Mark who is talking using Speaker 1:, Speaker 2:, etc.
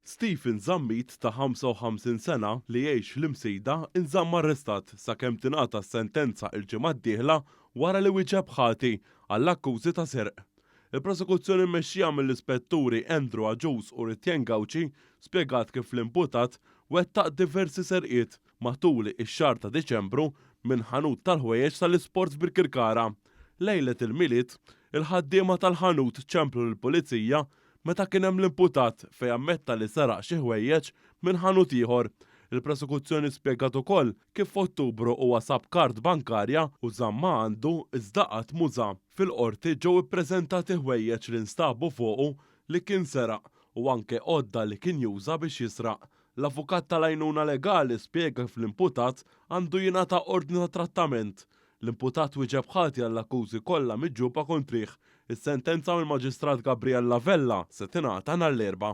Speaker 1: Stephen Zammit ta' 55 sena li jgħix l-Imsida inżamm arrestat sakemm tingħata s-sentenza il-ġimgħa d-dieħla wara li wieġeb ħati għall-akkużi ta' serq. Il-prosekuzzjoni mmexxija mill-Ispetturi Andrew Agius u Ritienne Gauci spjegat kif l-imputat wettaq diversi serqiet matul ix-xahar ta' Diċembru minn ħanut tal-ħwejjeġ tal-isports Birkirkara. Lejlet il-Milied, il-ħaddiema tal-ħanut ċemplu lill-Pulizija meta kien hemm l-imputat fejn ammetta li seraq xi ħwejjeġ minn ħanut ieħor. Il-prosekuzzjoni spjegat ukoll kif f'Ottubru huwa sab kard bankarja u żammha għandu iżda qatt m'uża. Fil-Qorti ġew ippreżentati ħwejjeġ li nstabu fuqu li kien seraq u anke għodda li kien juża biex jisraq. L-avukat tal-għajnuna legali spjega kif l-imputat għandu jingħata ordni ta' trattament. L-imputat wieġeb ħati għall-akkużi kollha miġjuba kontrih. Is-sentenza mill-Maġistrat Gabriella Vella se tingħata nhar l-Erbgħa.